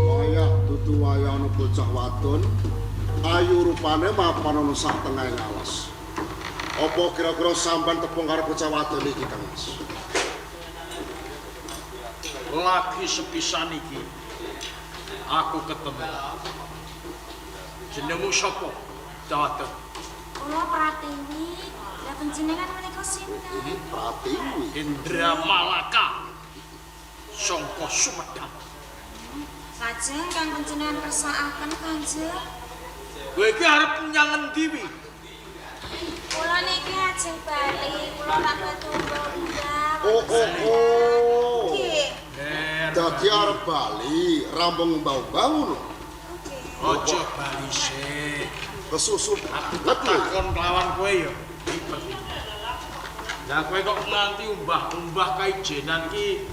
Wayah dudu wayah ana bocah wadon ayu rupane mapan ana sak tengahing alas. Apa kira-kira sampean tepung karo bocah wadon iki, Kang Mas? Lagi sepisan iki aku ketemu. Jenengmu sapa? Wadon. Kula Pratiwi. Lah panjenengan menika sinten? Pratiwi. Indra Malaka. Sangka Sumedang. Lajeng kang panjenengan kersakaken Kanjeng. Kowe iki arep nyang ngendi wi? Kula niki ajeng bali, kula rak batu umbah-umbah. Oh oh oh. Nggih. Dadi arep bali, rampung umbah-umbah ngono. Nggih. Aja bali sik. Kesusu Aku banget lho. takon kelawan kowe ya. Lah kowe kok nganti umbah-umbah kaijenan ki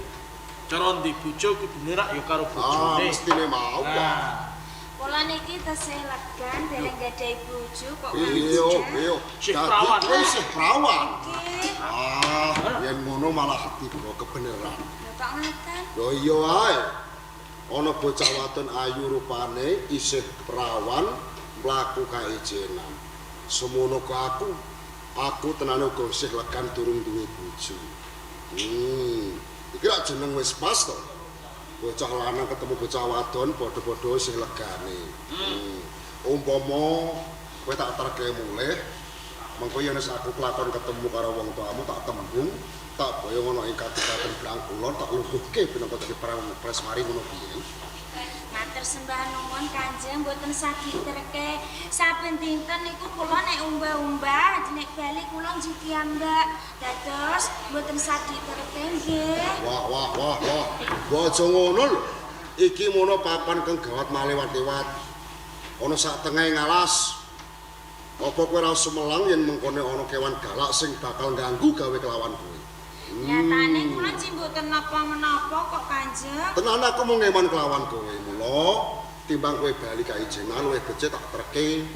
cara ndi bojo kudune rak ya karo Ah, bojone. mestine mau kok. Nah, Kula niki tesih legan dereng gadhahi bojo kok Iya, iya. Sih Dadi prawan. kowe isih prawan. Nggih. Ah, yen ngono malah tiba kebeneran. Lho kok ngaten? Lho iya wae. Ana bocah wadon ayu rupane isih prawan mlaku kaijenan. Semono ka aku, aku tenane uga isih legan durung duwe bojo. Iki rak jeneng wis pas to. Bocah lanang ketemu bocah wadon padha-padha isih legane. Umpama kowe tak terke mulih, mengko yen wis aku kelakon ketemu karo wong tuamu tak tembung, tak boyong ana ing Kabupaten Blangkulon, tak luguhke pinangka dadi Presmari ngono piye. Matur sembah nuwun Kanjeng mboten saged terke. Saben dinten niku kula nek umbah-umbah, nek bali kula njuki ambak. Dados mboten saged terke nggih. Wah wah wah wah. Mbok aja ngono lho. Iki mono papan kang gawat malewat-lewat. Ana sak tengahing alas. Apa kowe ora sumelang yen mengkone ana kewan galak sing bakal ganggu gawe kelawan kowe? Nyatane kula nji mboten napa-menapa kok Kanjeng. Tenan aku mau ngeman kelawan kowe, mula timbang kowe bali kaijenan luwih becik tak terke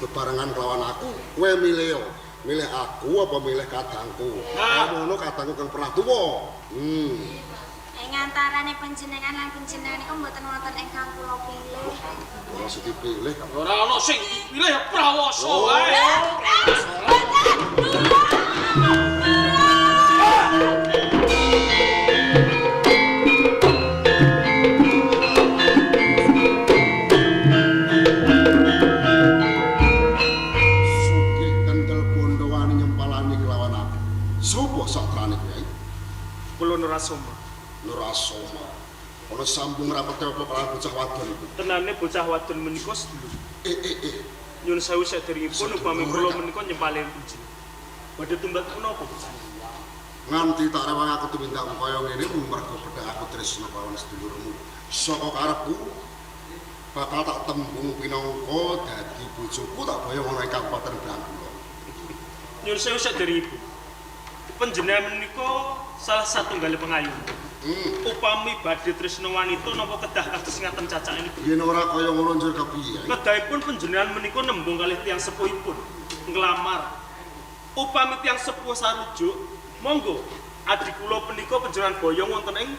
bebarengan kelawan aku. Kowe milih yo, milih aku apa milih kadangku? Nah. Ngono kadangku kang pernah tuwa. Ing antarane panjenengan lan panjenengan niku mboten wonten ingkang kula pilih. Ora sing dipilih kok. Ora ana sing dipilih prawasa Oh. wae. Sugih kentel bondo wani nyempalani kelawan aku. Sopo satrane kowe? Kula Nurasoma. Nurasoma. Ana sambung rapete apa kelawan bocah wadon iku? Tenane bocah wadon menika sedulur. Eh. Nyun sewu saderengipun upami Sedulur, kula Kak. menika nyempalin panjenengan. Badhe tumbak menapa bocah? Nganti tak rewang aku tumindak kaya ngene mergo pedhak aku tresna kelawan sedulurmu. Saka karepku bakal tak tembung pinangka dadi bojoku tak boyong ana ing Kabupaten Blangkulon. Nyun sewu saderengipun. Panjenengan menika salah satunggal pengayom. Upami badhe tresna wanita napa kedah kados ngaten cacakenipun? Yen ora kaya ngono njur kepiye? Kedahipun panjenengan menika nembung kalih tiyang sepuhipun nglamar. Upami tiyang sepuh sarujuk, monggo adi kula punika panjenengan boyong wonten ing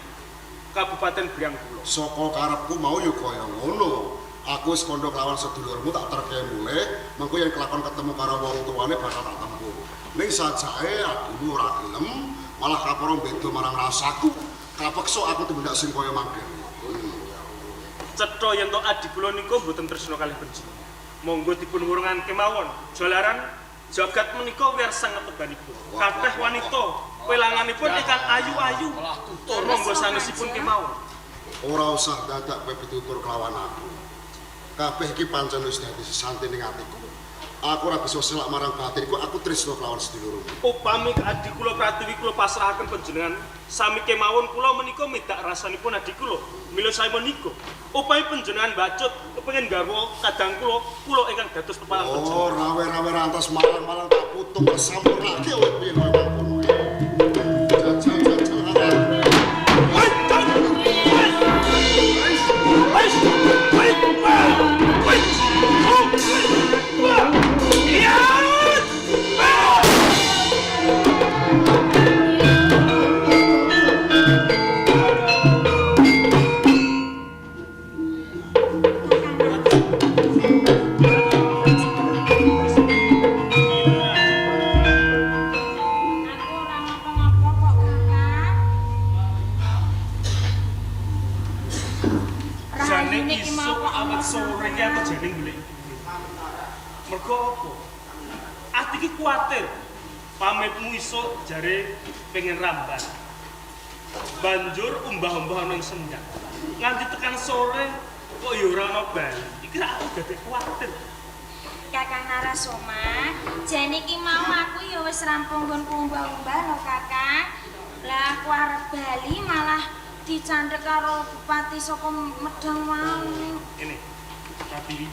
Kabupaten Briang Kulon. Saka karepku mau ya kaya ngono. Aku wis kandha kelawan sedulurmu tak terke mulih, mengko yen kelakon ketemu karo wong tuane bakal tak tembung. Ning sajake adimu ora gelem, malah kapara beda marang rasaku. Kapeksa aku tumindak sing kaya mangkene. Cetha yen to adi kula nika mboten tresna kalih panjenengan. Monggo dipun wurungan kemawon. Jalaran jagat menika wiyar sanget tebanipun. Kathah wanita welanganipun ingkang ayu-ayu. Malah tutur. Monggo sanesipun kemawon. Ora usah dadak kowe pitutur kelawan aku. Kabeh iki pancen wis dadi sesanti ning atiku. Aku ora bisa selak marang batinku, aku tresna kelawan sedulurmu. Upami adi kula Pratiwi kula pasrahaken panjenengan sami kemawon kula menika midak rasanipun adi kula. Mila saya menika upami panjenengan bacut kepengin garwa kadang kula, kula ingkang dados pepalang Oh, panjenengan. rawe-rawe rantas malang-malang tak putung sampurnake kowe piye kaya mangkono. Jajal. Pamitmu isuk jare pengen ramban. Banjur umbah-umbah ana ing sendang. Nganti tekan sore kok ya ora ana bali. Iki aku dadi kuwatir. Kakang Narasoma, jane iki mau aku ya wis rampung nggonku umbah-umbah lho Kakang. Lah aku arep bali malah dicandhek karo bupati saka Medang mau. Ini, Pratiwi.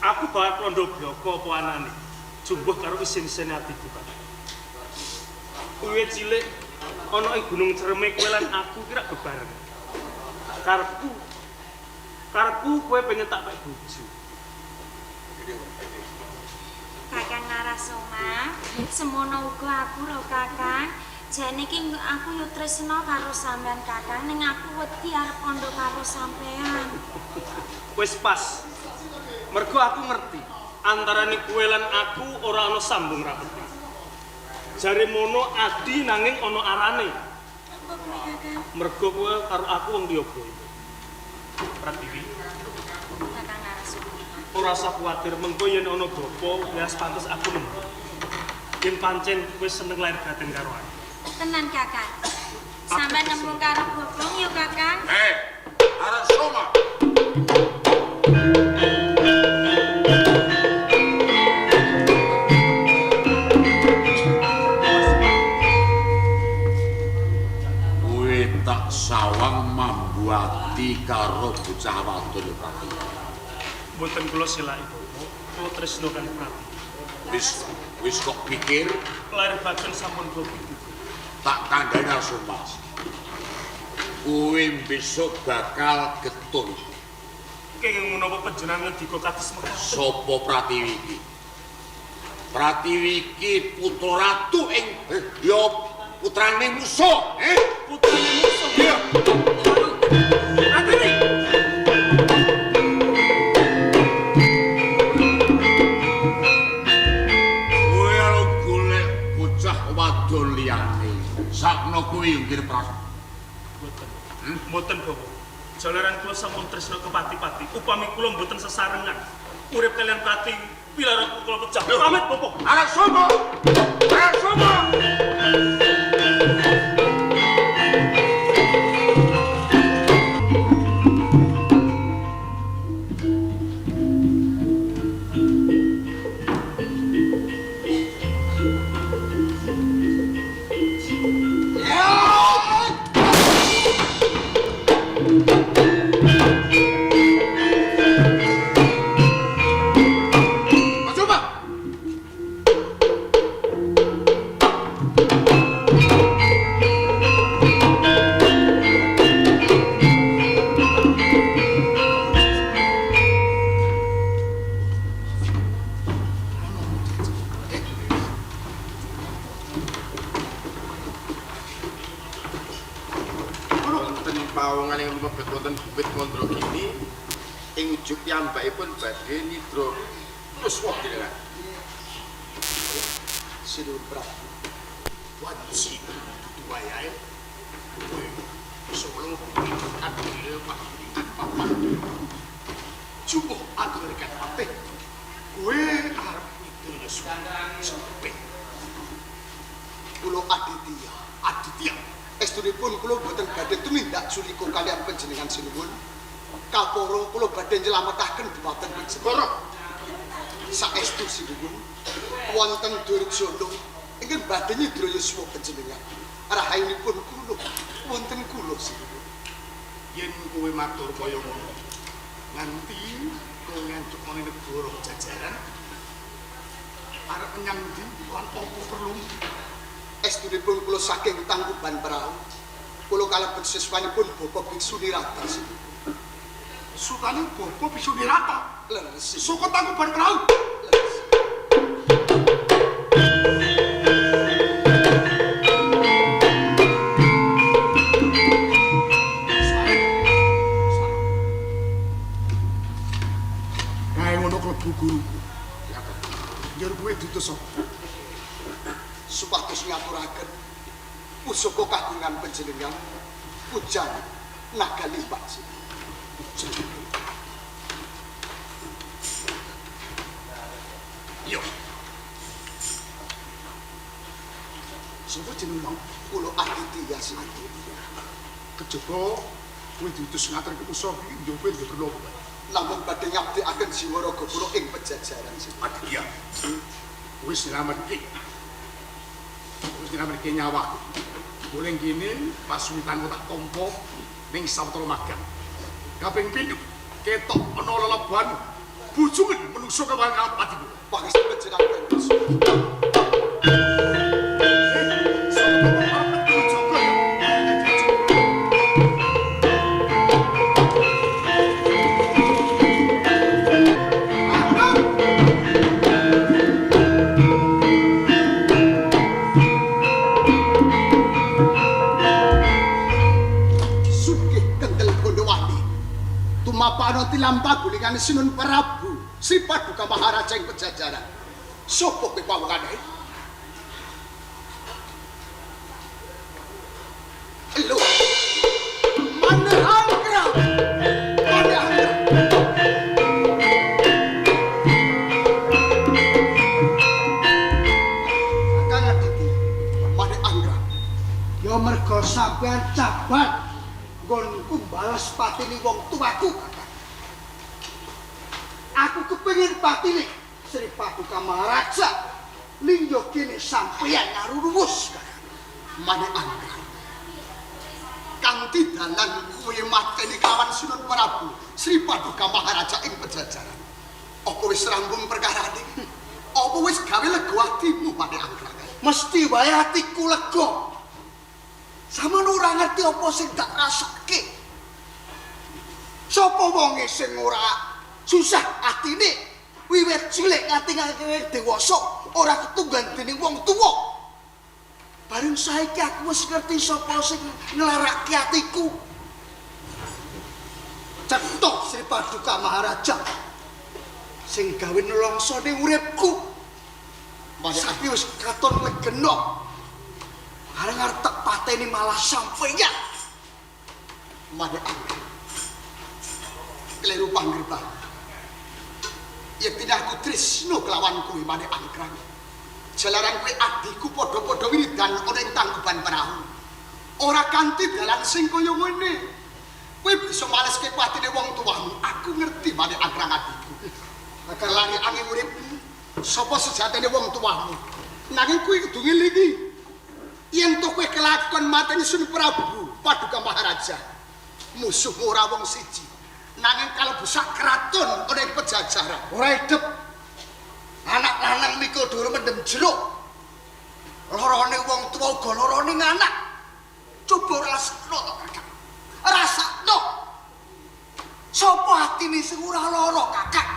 Aku bakal londo bloko apa anane. Jumbuh karo isin-isine atiku, Pak. Wiwit cilik ana ing Gunung Cereme kowe lan aku kira bebareng. Karepku kowe pengen tak pek bojo. Kakang Narasoma, semono uga aku lho Kakang. Jane iki aku yo tresna karo sampean Kakang, ning aku wedi arep kandha karo sampean. Wis pas. Mergo aku ngerti antarane kowe lan aku ora ana sambung rapete. Jare mono adi nanging ana arane. Apa kuwi Kakang? Mergo kowe karo aku wong liya boyo. Pratiwi, Kakang Narasoma. Ora usah kuwatir mengko yen ana bapa wis pantes aku nembung. Yen pancen kowe seneng lahir batin karo aku. Tenan Kakang. Sampeyan nembung karo bopong yo Kakang. Eh, Narasoma. Kowe tak sawang mambuati karo bocah wadon Pratiwi. Mboten kula selaki bapa, kula tresno kalih Pratiwi. Wis kok pikir Lahir batin sampun kula pikir. Tak kandhani Narasoma. Kowe besok bakal getun. Kenging menapa panjenengan ngendika kados mekaten? Sapa Pratiwi iki? Pratiwi iki putra ratu ing ya putrane musuh, eh? Putrane musuh. Iya. Pratiwi. Kowe arep golek bocah wadon liyane. Sakno kuwi nggih Pratiwi. Mboten. Mboten Bapak. Jalaran kula sampun tresna kepati-pati. Upami kula mboten sesarengan urip kalian Pratiwi, pilara kula pecah. Pamit Bapak. Narasoma. Narasoma. Coba. Wonten pawongan ing lumebet wonten bukit Mandragini ing ujug piyambakipun badhe nidra yuswa jenengan. Sinuwun Prabu. Wanci dudu wayahe. Kowe solo adile pakulian papan. Jumbuh adrekan patih. Kowe arep nyidra yuswa sempit. Kula Aditya. Aditya. Estunipun kula boten badhe tumindak sulika kalian panjenengan sinuwun. Kaporo kula badhe nyelametaken dhumateng panjenengan. Saestu sinuwun wonten Durjana ingkang badhe nyidra yuswa panjenengan. Rahayunipun kula wonten kula sinuwun. Yen kowe matur kaya ngono, nganti kowe nganjuk nang negara jajaran arep menyang ndi lan apa perlu? Estunipun kula saking Tangkuban Perahu. Kula kalebet siswanipun Bapak Biksu Nirata sinuwun. Sutane Bapak Biksu Nirata. Leres. Saka Tangkuban Perahu. Leres. Kae ngono klebu guruku. Njur kowe diutus sapa? Supados ngaturaken pusaka kagungan panjenengan Kujang Nagalipat. Yo. Sapa jeneng mau? Kula Aditya sing Aditya. Kejaba kuwi diutus ngaturke pusa iki yo kowe yo perlu apa? Namung badhe ngabdikaken jiwa raga kula ing Pejajaran sing Aditya. Wis nyelametke. Wis nyelametke nyawaku. Boleh kene pasuwitanku tak tampa ning sawetara magang. Kaping pindho ketok ana lelebuhan bujungen menungso kawang atiku. Pangestu panjenengan Gusti. Sugih Kendel Gondowani. Tumapano tilampah gulingan Sinun Prabu Sri Paduka Maharaja ing Pejajaran. Sopo kowe pawongane? Lho. Mane anggra. Mane anggra. Kakang Aditya, mane anggra. Ya mergo sampean caban nggonku bales patini wong tuaku, Kakang. Aku kepengin patini Sri Paduka Maharaja. Ning yo kene sampeyan ngaruruwus, Kakang. Mane anggra. Kanthi dalan kowe mateni kawan Sinun Prabu Sri Paduka Maharaja ing Pejajaran. Apa wis rampung perkarane? Apa wis gawe lega atimu mane anggra? Mesti wae atiku lega. Sampeyan ora ngerti apa sing tak rasake. Sapa wonge sing ora susah atine wiwit cilik nganti dewasa ora ketunggan dening wong tuwa. Bareng saiki aku wis ngerti sapa sing nglarake atiku. Cetha Sri Paduka Maharaja sing gawe nelongso ning uripku. Saiki wis katon legena. Areng arep tak pateni malah sampeyan. Mane anggra. Kleru panggripa. Yektine aku tresno kelawan kowe mane anggra. Jalaran kowe adhiku padha-padha wiridan ana ing tangkuban perahu. Ora kanthi dalan sing kaya ngene. Kowe bisa maleske patine wong tuamu. Aku ngerti mane anggra adhiku. Agar lari angin uripmu sapa sejatine wong tuamu. Nanging kowe kudu ngelingi. Yen to kowe kelakon mateni Sun Prabu Paduka Maharaja, musuhmu ora wong siji, nanging kalebu sak kraton ana ing Pejajaran. Ora idep. Anak lanang mikul dhuwur mendem jeruk. Lorone wong tuwa uga lorone anak. Coba rasakno to, Kakang. Rasakno. Sapa atine sing ora lara, Kakang?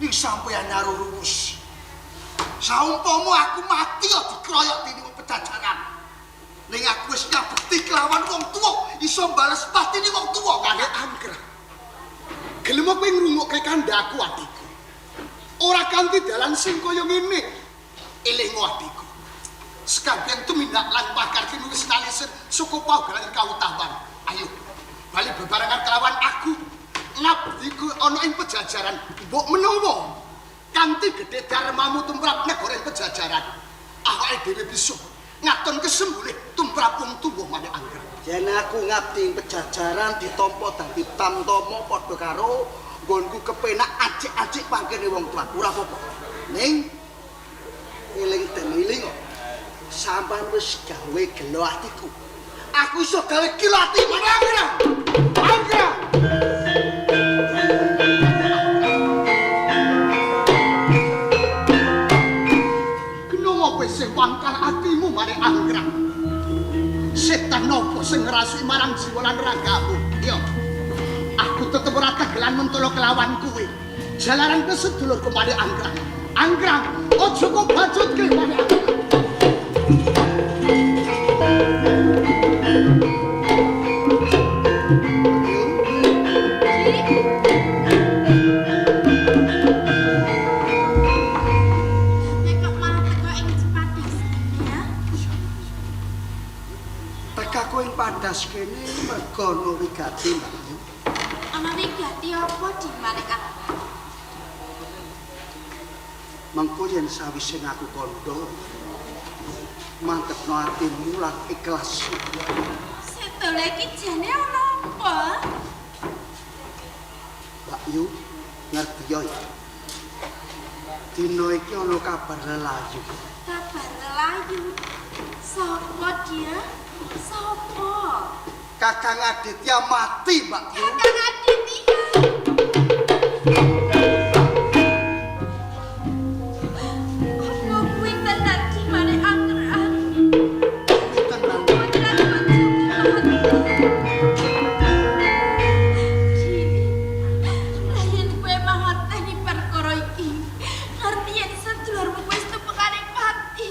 Ning sampeyan nyaruruwus. Saumpama aku mati ya dikroyok dening wong Pejajaran. Ning aku wis ngabekti kelawan wong tuwa, iso bales patine wong tuwa. Mane anggra. Gelem kowe ngrungokke kandhaku adhiku. Ora kanthi dalan sing kaya ngene. Elingo adhiku. Sekabian tumindak lan pakarti wis nalisir saka paugeran kautaman. Ayo, bali bebarengan kelawan aku. Ngabdiku ana ing Pejajaran. Mbok menawa kanthi gedhe darmamu tumrap negara ing Pejajaran, awake dhewe bisa ngaton kesembulih tumrap wong tuwa mane anggra. Yen aku ngabdi ing Pejajaran ditampa dadi tamtama padha karo nggonku kepenak acik-acik pangkene wong tuaku ora apa-apa. Ning eling den eling kok sampean wis gawe gelo atiku. Aku iso gawe kilo ati mane anggra. Anggra. Sing wangkal atimu mane anggra. Setan nopo sing ngrasuki marang jiwa lan ragamu? Yo. Aku tetep ora tegelan mentolo kelawan kuwe. Jalaran ke sedulurku mane anggra. Anggra, aja kok bacutke mane anggra. Padas kene mergo ana wigati, Mbak Yu. Ana wigati apa dimane Kakang? Mengko yen sawise ngaku kandha, Mantepno atimu lan ikhlas. Setole iki jane ana apa? Mbak Yu, ngerti ya? Dina iki ana kabar lelayu. Kabar lelayu? Sapa dia? Sapa? Kakang Aditya mati, Mbak Yu. Kakang Aditya. Apa kuwi tenan dimane angkeran? Kuwi tenan. Lah yen kowe mangerteni perkara iki, ngerti yen sedulurmu wis tumekaning pati,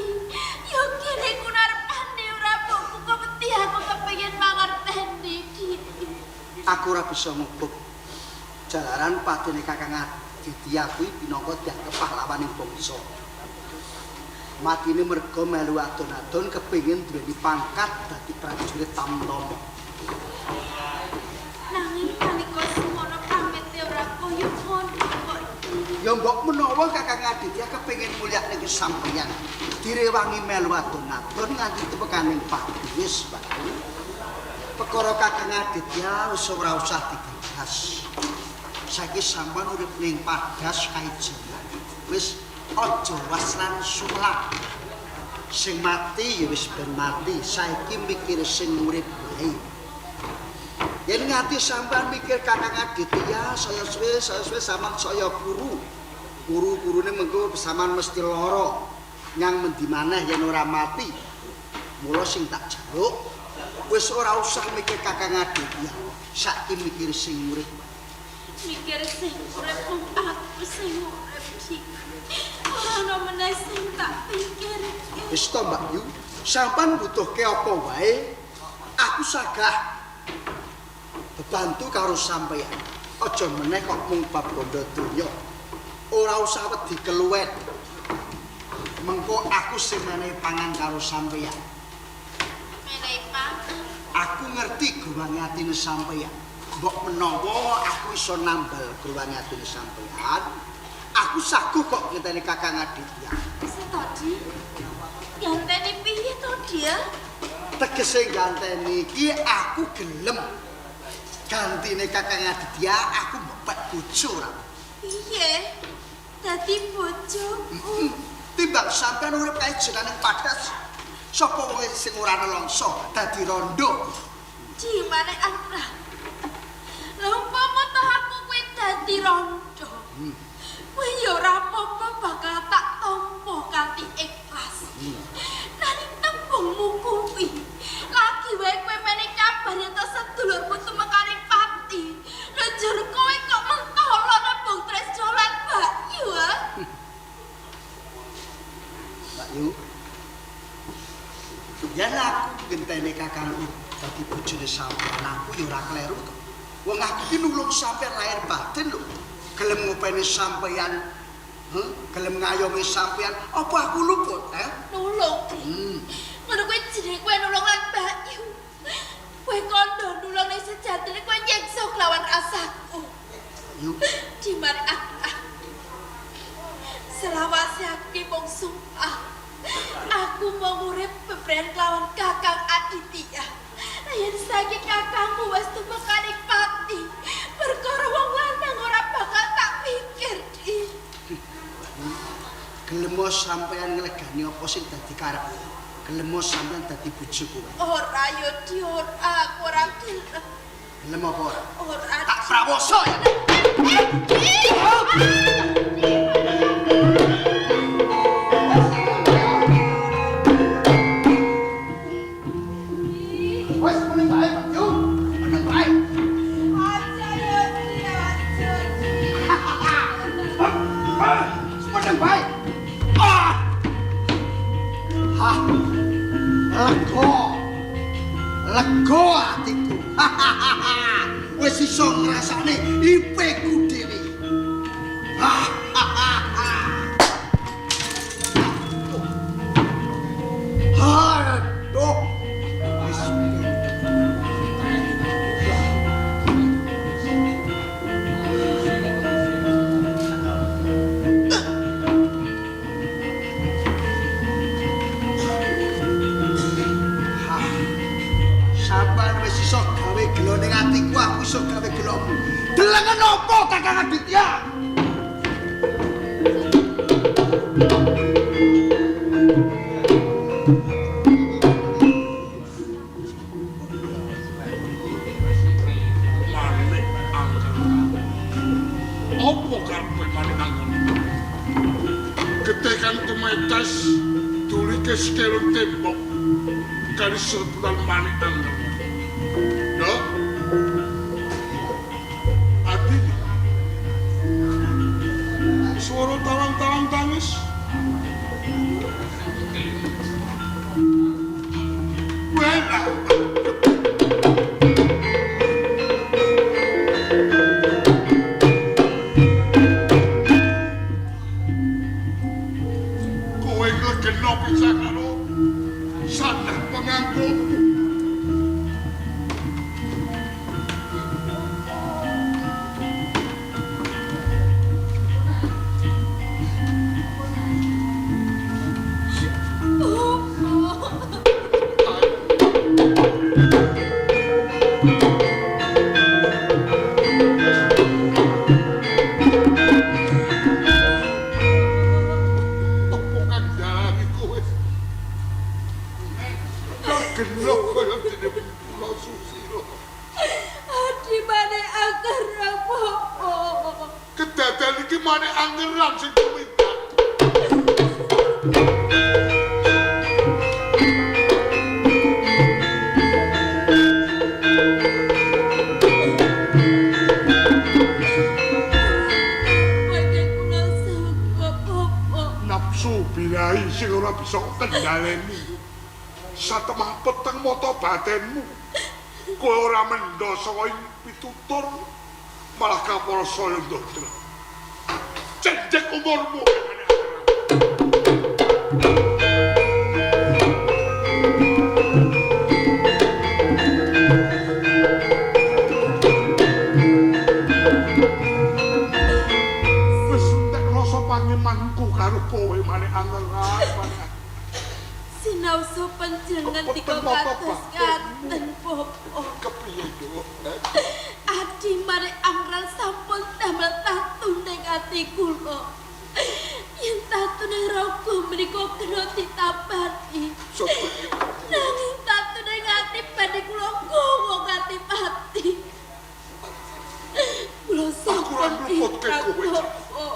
ya kene kunarepane ora mbokku kok wedi aku kepengin mangerteni iki. Aku ora bisa ngubuk. Jalaran patine Kakang Aditya kuwi pinangka dianggep pahlawaning bangsa. Matine merga melu adon-adon kepengin duweni pangkat dadi prajurit Tamtama. Nanging nalika semono pamite ora kaya ngono kok iki. Ya mbok menawa Kakang Aditya kepengin mulyakne kesampeyan, direwangi melu adon-adon nganti tumekaning pati wis wae. Perkara Kakang Aditya wis ora usah digagas. Saiki sampeyan urip ning padas kaijenan. Wis aja was lan sumelap. Sing mati ya wis ben mati, saiki mikir sing urip wae. Yen nganti sampeyan mikir Kakang Aditya saya suwe sampeyan saya kuru. Kuru-kurune mengko sampeyan mesti lara. Nyang mendi maneh yen ora mati. Mula sing tak jaluk wis ora usah mikir Kakang Aditya. Saiki mikir sing urip. Mikir sing urip mung aku sing urip iki. Ora ana meneh sing tak pikir. Wis to Mbak Yu, sampean butuhke apa wae, aku sagah bebantu karo sampeyan. Aja meneh kok mung bab bondo donya. Ora usah wedi keluwen. Mengko aku sing menehi pangan karo sampeyan. Menehi pangan? Aku ngerti gruwange atine sampeyan. Mbok menawa aku iso nambal gruwange atine sampeyan, aku saguh kok ngenteni Kakang Aditya. Setodi? Ganteni piye to dia? Tegese ganteni iki aku gelem. Gantine Kakang Aditya aku mbek bojo ora. Piye? Dadi bojoku. Timbang sampean urip kae jeneng padas. Sapa wong sing ora nelongso dadi rondo? Dimane Anggrah? Lha umpama toh aku kuwi dadi rondo. Kuwi ya ora apa-apa bakal tak tampa kanthi ikhlas. Nanging tembungmu kuwi lagi wae kowe menehi kabar yen to sedulurmu tumekaning pati. Lha njur kowe kok mentolo nembung tresna lan Mbak Yu? Mbak Yu. Yen aku ngenteni kakangku dadi bojone sampeyan, aku ya ora kleru to. Wong aku iki nulung sampeyan lahir batin lho. Gelem ngopeni sampeyan, gelem ngayomi sampeyan, apa aku luput, eh? Nulung. Ngono kuwi jenenge kowe nulung lan Mbak Yu. Kowe kandha nulung ning sejatine kowe nyiksa kelawan rasaku. Yu. Dimare aku. Selawase aku ki mung sumpah. Aku mau urip bebrayan kelawan Kakang Aditya. Lah yen saiki kakangmu wis tumekaning pati, perkara wong lanang ora bakal tak pikir. Gelem sampeyan nglegani apa sing dadi karep? Gelem sampeyan dadi bojoku? Ora yo Di, ora, aku ora gelem. Gelem apa ora? Ora. Tak prawoso ya. Wes meneng bae, Pak Yu. Meneng bae. Aja yo Di, aja Di. Meneng bae. Ah. Hah. Lega. Lega atiku. Wis iso ngrasakne IP-ku dhewe. Aduh. Wis. bisa gawe gelomu. Delengen apa Kakang Aditya? Manik angker. Apa karepe manik angker? Getih kang tumetes dulike sekelung tembok kali serbutan manik angker. Nduk. Adi. Suara tawang-tawang tangis. Wah. Kowe nglegeno pisan karo sandah pengangkumu. Apa kang dalangi kowe? Nglegeno kaya dene Pulau Susilo. Adi manik angker apa? Kedadean iki manik angeran sing tumindak. Mboten kula suka apa. Nafsu birahi sing ora bisa kendaleni. Satemah peteng mata batinmu. Kowe ora mendha saka ing pitutur, malah kapal saya ndodra. Cendhek umurmu. Wis entek rasa pangemanku karo kowe manik angeran, manik. Sinausa panjenengan dika kados ngaten Bapak. Kepiye, Nduk? Adi manik angran sampun damel tatu ning ati kula. Yen tatu ning raga menika kena ditabati. Nanging tatu ning ati badhe kula gawa nganti pati. Kula Aku ora sampun ngluputke kowe. Bapak.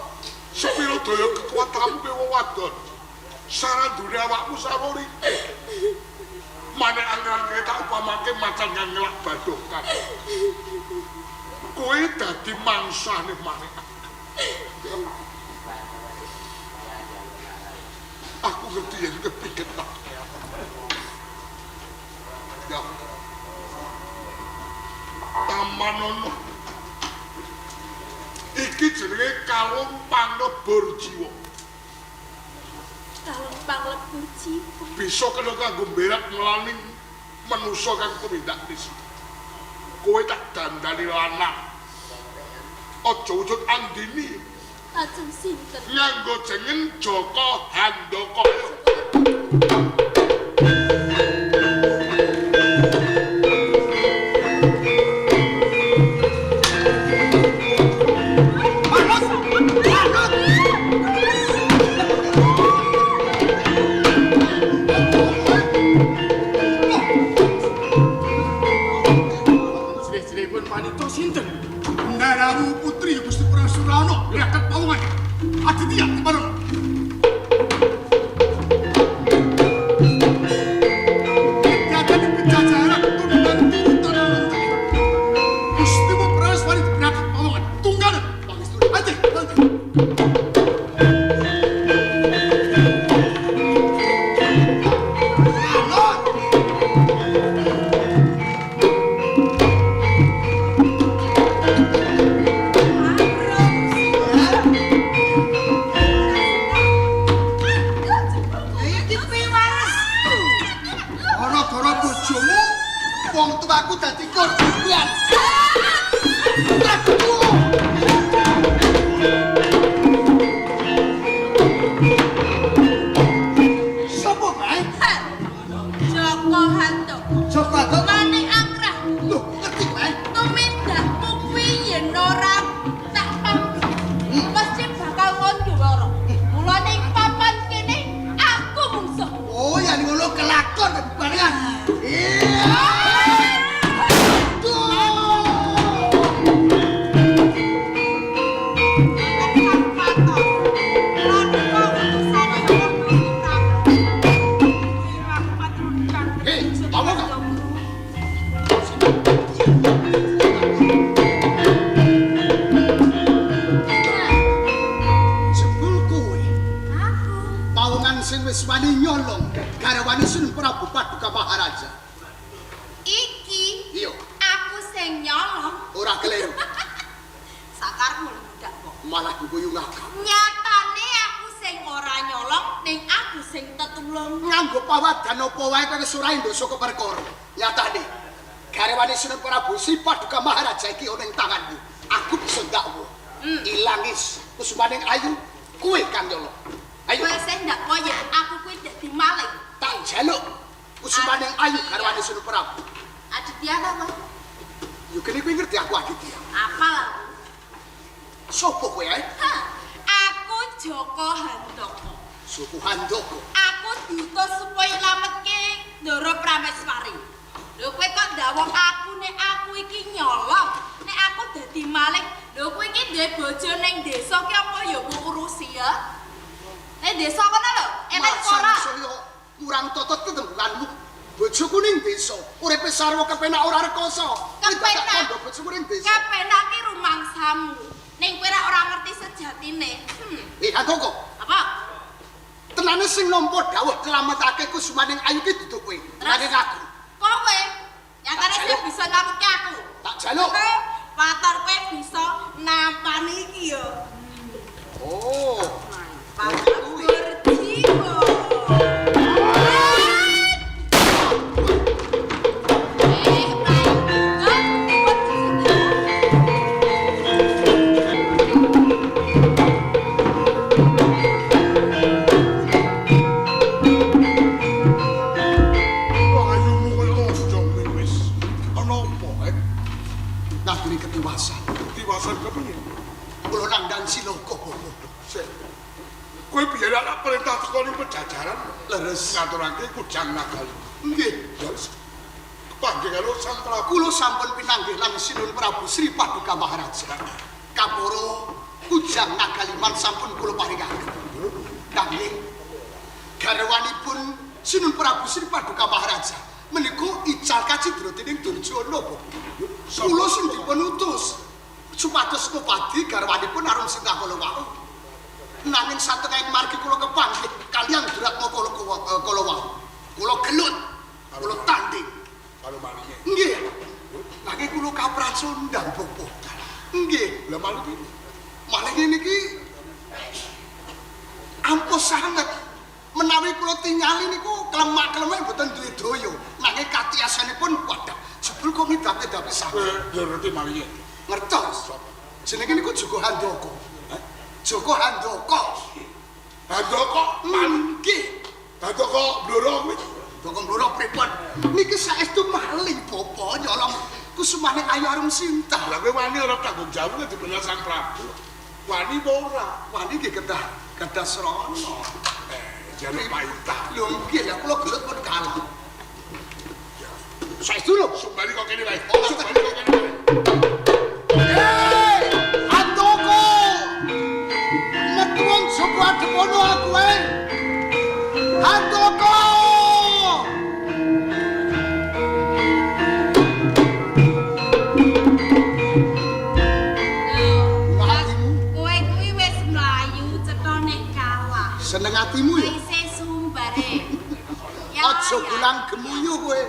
Sepiro daya kekuatanmu kowe wong wadon. Sarandune awakmu sarori. Manik angran kowe tak upamake macan kang ngelak badokan. Kowe dadi mangsane manik. Aku ngerti yen kepiket tak. Ya. Tamanono. Iki jenenge kalung panglebur jiwa. Kalung panglebur jiwa. Bisa kena kanggo mberat nglaning manusa kang tumindak nista. Kowe tak dandani lanang. Aja wujud Andini. Lajeng sinten? Nganggo jeneng Jaka Handaka. Manut! Manut! Jelih-jelihipun panita sinten? Ndaramu putri Gusti Prasurana rakat pawongan. Aditya teparono. Kedaden pejajaran turunan turutan lantai. Gusti Praswari rakat pawongan. Tunggalan pangestu. Ate, ate. Manut! Iki piwaresku. Gara-gara bojomu, wong tuaku dadi korban. Aku. Sopo kae? Joko Handoko. Joko Handoko. Manik Anggrah. Loh, ngerti kae? Tumindak. nyolong garwane Sun Prabu Paduka Maharaja. Iki. Iya. Aku sing nyolong. Ora keliru. Sakarmu lho budak kok. Malah guyu ngakak. Nyatane aku sing ora nyolong, ning aku sing tetulung. Nganggo pawadan apa wae kowe wis ora endoso keperkara. Nyatane garwane Sun Prabu Sri Paduka Maharaja iki ana ing tanganmu. Aku bisa ndakwa. Ilangis kusumaning ayu kowe kang nyolong. Ayo. Kowe sing ndakwa yen aku kuwi dadi maling. Tak jaluk kusumaning ayu garwane Sun Prabu. Aditya ta kowe? Yo kene kowe ngerti aku Aditya. Apal aku. Sopo kowe ae? Aku Joko Handoko. Joko Handoko. Aku diutus supaya nyelametke Ndara Prameswari. Lho kowe kok ndawong aku nek aku iki nyolong, nek aku dadi maling. Lho kowe iki duwe bojo ning desa ki apa ya mbok urusi ya? Ning desa kono lho, enek ora? Kurang totot tetembunganmu. Bojoku ning desa, uripe sarwa kepenak ora rekoso. Kepenak. Bojoku ning desa. Kepenak ki rumangsamu. Ning kowe ora ngerti sejatine. Handoko. Apa? Tenane sing nampa dawuh nyelametake kusumaning ayu ki dudu kowe. Nanging aku. Kowe nyatane sing bisa nyelametke aku. Tak jaluk. Wator kowe bisa nampani iki ya. Oh. Berjiwa. Kowe biyen ana perintah teko ning pejajaran leres ngaturake kujang nagal. Nggih, ya wis. Kepanggih karo Sang Prabu. Kula sampun pinanggih lan Sinun Prabu Sri Paduka Maharaja. Kaporo kujang nagaliman sampun kula paringaken. Nanging garwanipun Sinun Prabu Sri Paduka Maharaja menika ical kacidra dening Durjana, Bapak. Kula sing dipun utus supados ngupadi garwanipun Arum Sinta kala wau. Nanging satengahing margi kula kepanggih kaliyan Duratma kala wau. Kula gelut, kula tanding. Karo malinge. Nggih. Nanging kula kapracundang, Bapak. Nggih. Lah maling iki. Malinge niki ampuh sanget. Menawi kula tingali niku klemak-klemek mboten duwe daya. Nanging katiasanipun wadah. Jebul kok ngidap-idapi sanget. Ya ngerti malinge. Ngertos. Jenenge niku Joko Handoko. Joko Handoko. Handoko nggih. Handoko Blora kuwi. Joko Blora pripun? Niki saestu maling bapa nyolong kusumane Ayu Arum Sinta. Lah kowe wani ora tanggung jawab nek dibener Sang Prabu. Wani apa ora? Wani nggih kedah srana. Jaluk paita. Lho nggih, lah kula gelut pun kalah. Saestu lho, sumbali kok kene wae. Sumbali kok kene wae. Handoko! Metuwon Joko adepono aku ae. Handoko! Kowe kuwi wis mlayu cetha nek kalah. Seneng atimu ya? Isih sumbare. Aja gulang gemuyu kowe.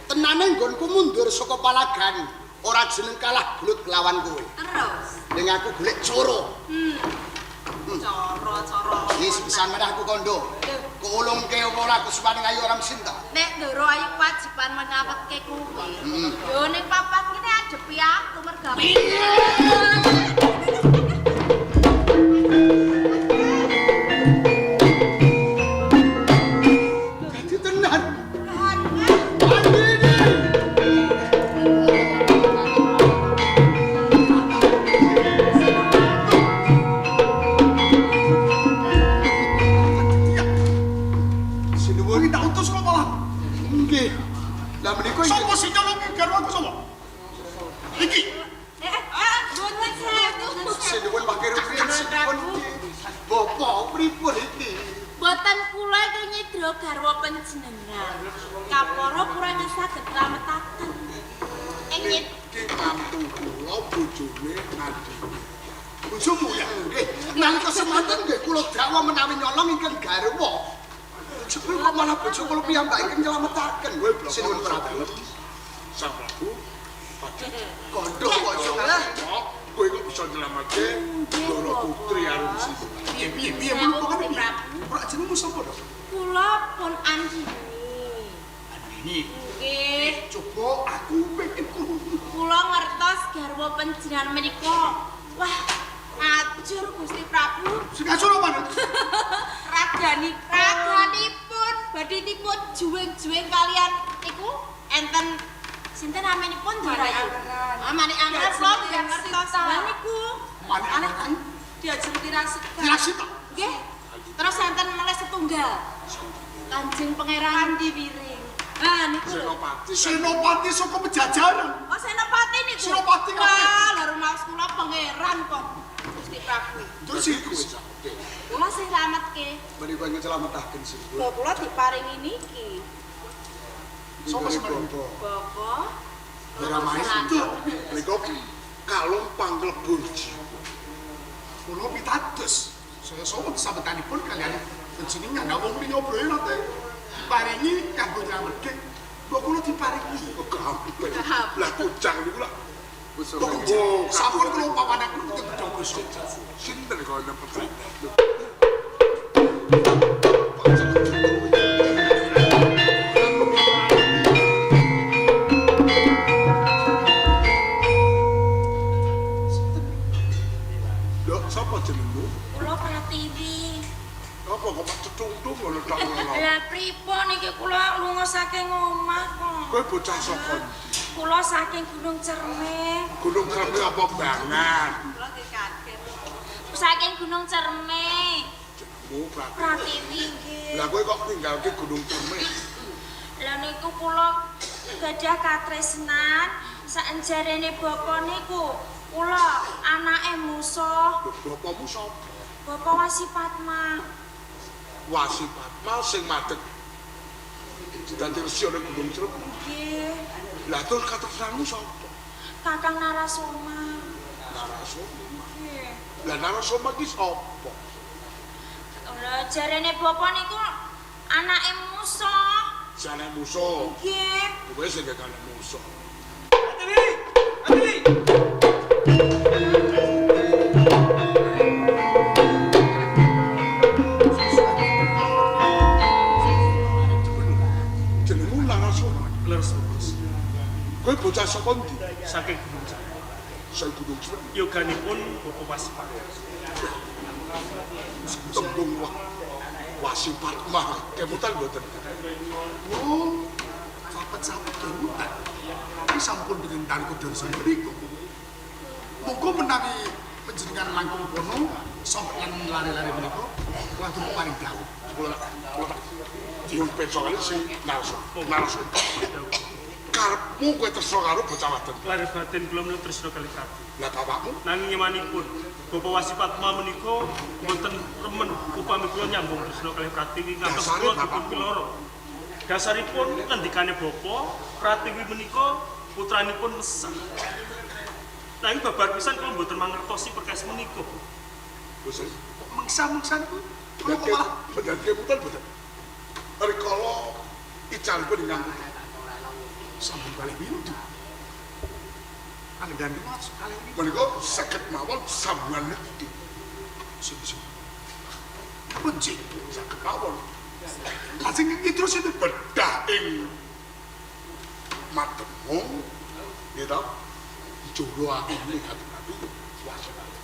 Tenane nggonku mundur saka palagan. Ora jeneng kalah gelut kelawan kowe. Terus. Ning aku golek cara. Cara-cara. Wis pisan meneh aku kandha. Kulungke ora kusumaning Ayu Arum Sinta. Nek Ndoro Ayu kewajiban menyelametke kowe. Yo ning papan kene adepi aku merga. Dadi tenan. Sinuwun tak utus kok malah. Nggih. Lah menika sapa sing nyolongi garwaku sapa? Iki. Mboten sewu. Sinuwun Pakir sinuwun. Bapak pripun iki? Mboten kula iki nyidra garwa panjenengan. Kapara kurang saged slametaken. Ing Iki mantu kula bojone Nandini. Bojomu ya? Nggih. Nalika semanten nggih kula dakwa menawi nyolong ingkang garwa. Jebul kok malah bojo kula piyambak ingkang nyelametaken. Kowe bloko Sinuwun Prabu. Sang Prabu. Gondho kok iso ngalah. Kowe kok bisa nyelametke Ndara Putri Arumsini. Piye piye piye Sewu, pokoke Gusti piye? Prabu. Ora jenengmu sapa to? Kula pun Andini. Andini. Nggih. Coba aku pengen krungu. Kula ngertos garwa panjenengan menika. Wah, ajur Gusti Prabu. Sing ajur apa, Nduk? Raganipun badhe dipun juwing-juwing kalian niku enten sinten naminipun Ndara Ayu? Ah, Manik Angran kula mboten ngertos. Lah niku Manik Angran. diajeng tirasika. Tirasita. Nggih. Terus enten melih setunggal. Kanjeng Pangeran Kandi Wiring. Ah niku lho. Senopati. Senopati saka Pejajaran. Oh Senopati niku. Senopati kabeh. Wah, lha rumaos kula pangeran kok. Gusti Prabu. Terus sing kowe sakit. Kula sing slametke. Menika ingkang slametaken sinuwun. Lho kula diparingi niki. Sapa sing maringi? Bapak Ora main. Menika kalung panglebur jiwa. Kula pitados. Saya sowan sabetanipun kalian panjenengan wong liya broe nate diparingi kanggo nyelametke. Mbok kula diparingi. Kok gampang. Lah kujang niku lah. Kok sampun kula pawanaken teng gedhong basa. Sinten kok nang pertanyaan. Lho, sapa jenengmu? Kula Pratiwi. Apa kok mak cetungtung ngono tok ngono? Lah pripun iki kula lunga saking omah kok. Kowe bocah saka ndi? Kula saking Gunung Cerme. Gunung Cerme apa Bangan? Kula nggih kaget. Saking Gunung Cerme. Jenengmu Pratiwi. Pratiwi nggih. Lah kowe kok ninggalke Gunung Cerme? Lah niku kula gadah katresnan saenjarene bapa niku kula anake musuh. Lho, bapamu sapa? Bapa Wasi Padma. Wasi Padma sing madeg dadi resi ana Gunung Cerme. Nggih. Lah terus katresnanmu sapa? Kakang Narasoma. Narasoma. Nggih. Lah Narasoma ki sapa? Lah jarene bapa niku anake musuh. Jane musuh. Nggih. Kowe sing kakane musuh. Pratiwi! Pratiwi! Jenengmu Narasoma. Leres Bapak. Kowe bocah saka ndi? Saking Gunung Cerme. Sing Gunung Cerme. Yoganipun Bapak Wasi Padma. Tembung Wasi Padma. Kemutan mboten. Oh, sapet-sapet kemutan. Iki sampun dinten kudu mriku. Monggo menawi panjenengan langkung kono sampe lan lare-lare menika kula tunggu paring dawuh. Kula tak nyuwun pirsa sing Narasoma. Narasoma. Karepmu kowe tresna karo bocah wadon. Lahir batin kula menika tresna kalih Prabu. Lah bapakmu Nanging emanipun Bapak Wasi Padma menika mboten remen upami kula nyambung tresna kalih Pratiwi ngantos Dasare kula dipun bapakmu. piloro. Dasaripun ngendikane Bapak Pratiwi menika putranipun mesah. Nanging babar pisan kula mboten mangertosi perkawis menika. wis Kok mengsa-mengsa niku kula kok malah mboten kemutan mboten. Rikala icanipun ingkang putra. sampun kalih windu. Kalih gandeng kalih windu. Menika saged mawon sambungan niki. Sing sing. Kunci. Saged mawon Lajeng ngidro sinten? bedah ing mademung nggih to. Jolo atine Kanjeng Nabi Wasi Padma.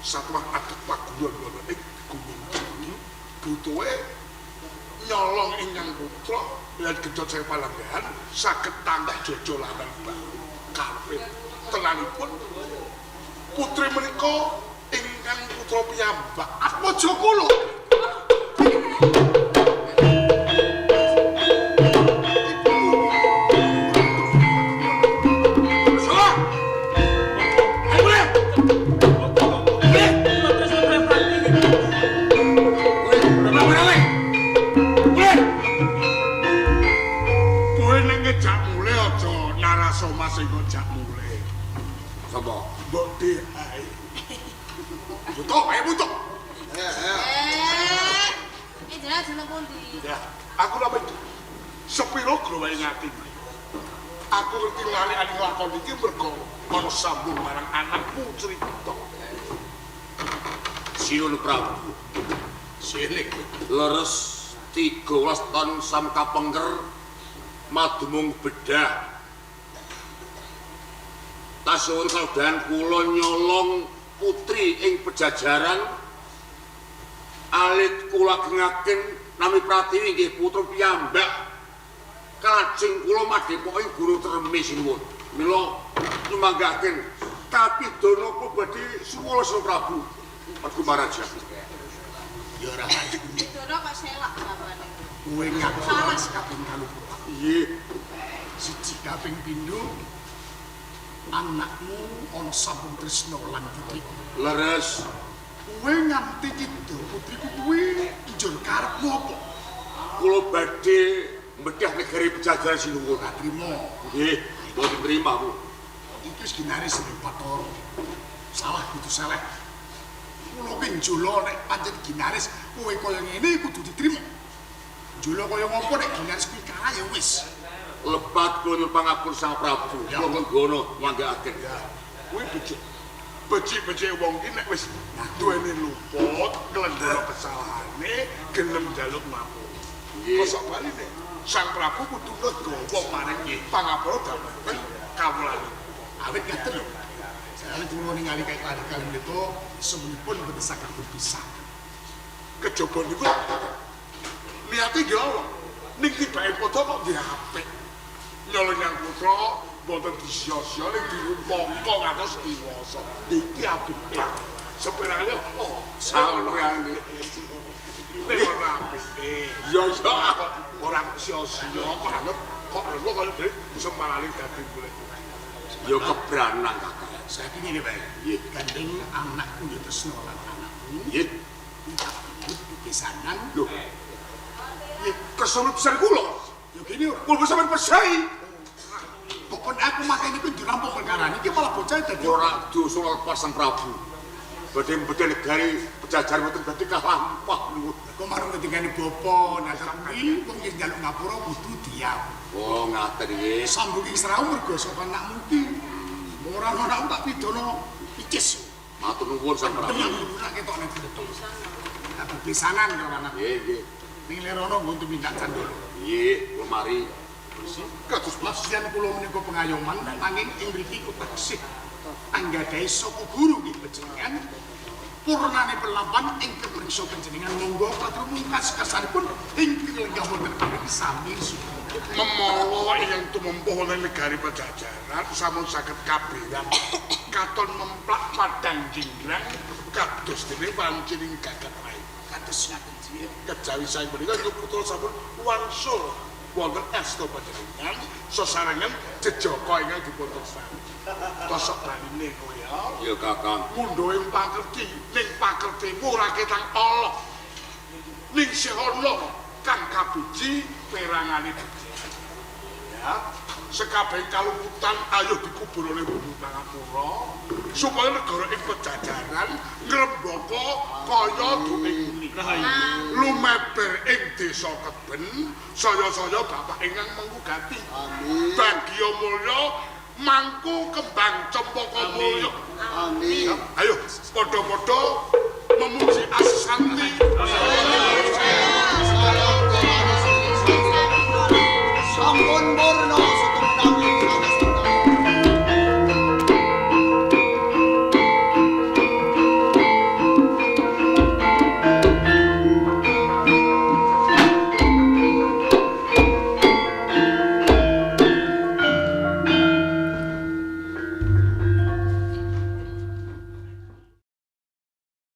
Satwah adeg paguron wonten ing Gunung Cerme butuhe nyolong ingkang putra lan genjot saya palanggahan saged tangkap jojo lanang baru karepe tenanipun putri menika ingkang putra piyambak Atmaja kula. Salah. Ayo mulai. Kula tresna kalih Pratiwi. Mulai. Mulai. Kowe nek ngejak mulai aja Narasoma sing ngejak mulai. Sapa? Mbok ae. Butuh, ayo butuh. Eh, iki jenengan lajeng teng pundi? Ya, aku lha sepiro growae ngati. Aku ngerti lali lakon iki mergo ana sambung marang anakku cerita. Sinuwun Prabu. Silik. Leres 13 ton sam kapengker madumung bedah. Kasuwun kalodhangan kula nyolong putri ing pejajaran alit kula agengaken nami Pratiwi inggih putra piyambak. Kalajeng kula madhepok ing Guru Tremi sinuwun. Mila nyumanggaken kapidana kula badhe suwala Sang Prabu Agumaraja. Ya ora lanjut. Pidana kok selak jawabane. Kowe ngaku salah kaping kaluputan. Nggih. Siji kaping pindho anakmu ana sampun tresna lan putriku. Leres. Kowe nganti kidul putriku kuwi njur karepmu apa? Kula badhe mbedhah negari pejajaran sinuwun. Trimo. Nggih, mboten trima aku. Iki wis ginaris ning Bathara. Salah kudu salah. Kula ki njula nek pancen ginaris kowe kaya ngene kudu diterima. Njula kaya ngopo nek ginaris kuwi kalah ya wis. Lepat kula nyuwun pangapura Sang Prabu. Kula nggono manggaaken. Ya, kuwi becik. Becik-becik wong ki nek wis duweni luput, nglendara kesalahane, gelem njaluk ngapura. Kosok baline Sang Prabu kudu legawa maring pangapura dhateng kawulane. Awit ngaten lho. Jane kula ningali kaya kali menika semunipun mboten saged berpisah. Kejaba niku niate nggih Allah. Ning tibake padha kok nggih apik. Nyolong yang putra mboten disia-sia ning dirumpaka ngantos diwasa. Iki apik. Seperane oh, sampeyan nek ora apik. Ya ya ora sia-sia kok anget kok rena kaya dhewe semarane dadi golek. Ya kebranang kakak. Saiki ngene wae. Nggih, gandeng anakku ya tresna lan anakku. Nggih. Besanan. Lho. Nggih, kersa pisan kula. Ya gini ora. Kula sampeyan pesai. Pokon aku mateni kuwi rampung perkara iki malah bocah dadi ora dosa lepas Sang Prabu. Badhe mbedhah negari pejajaran mboten badhe kalampah niku. Kok marung ketingane bapa nang kuwi wong yen njaluk ngapura kudu diam. Oh ngaten nggih. Sambung ing serawu mergo saka anakmu iki. Ora ana anakmu tak pidana picis. Matur nuwun Sang Prabu. Tenan ketok nek tak bebesanan karo anak. Nggih, nggih. Ning lerono nggon tumindak candala. Nggih, kula mari. Kados lasian kula menika pengayoman nanging ing mriki taksih anggadhahi saka guru nggih panjenengan purnane pelampahan ingkang mriksa panjenengan monggo katur mungkas kasanipun ingkang lenggah wonten mriki sami suku. Memala ingkang tumempuh wonten negari Pajajaran sampun saged kaberan katon memplak padang jinggrang kados dene wancining gagat rai. Kados ngaten nggih. Kejawi saking menika putra sampun wangsul wonten asta panjenengan sesarengan jejaka ingkang dipun tresnani. Tosok baline kowe ya. Ya Kakang. Mundhuhe pakerti ning pakertimu ora ketang Allah. Ning sih ana kang kabiji perangane becik. Ya, sekabeh kaluputan ayo dikubur oleh Bumi Pangapura supaya negara ing Pajajaran ngrembaka kaya duwe muni. Lumeber ing desa Keben, saya-saya bapak ingkang mengku gati. Amin. Bagya mulya mangku kembang cempaka mulya. Amin. Ayo padha-padha memuji Asanti.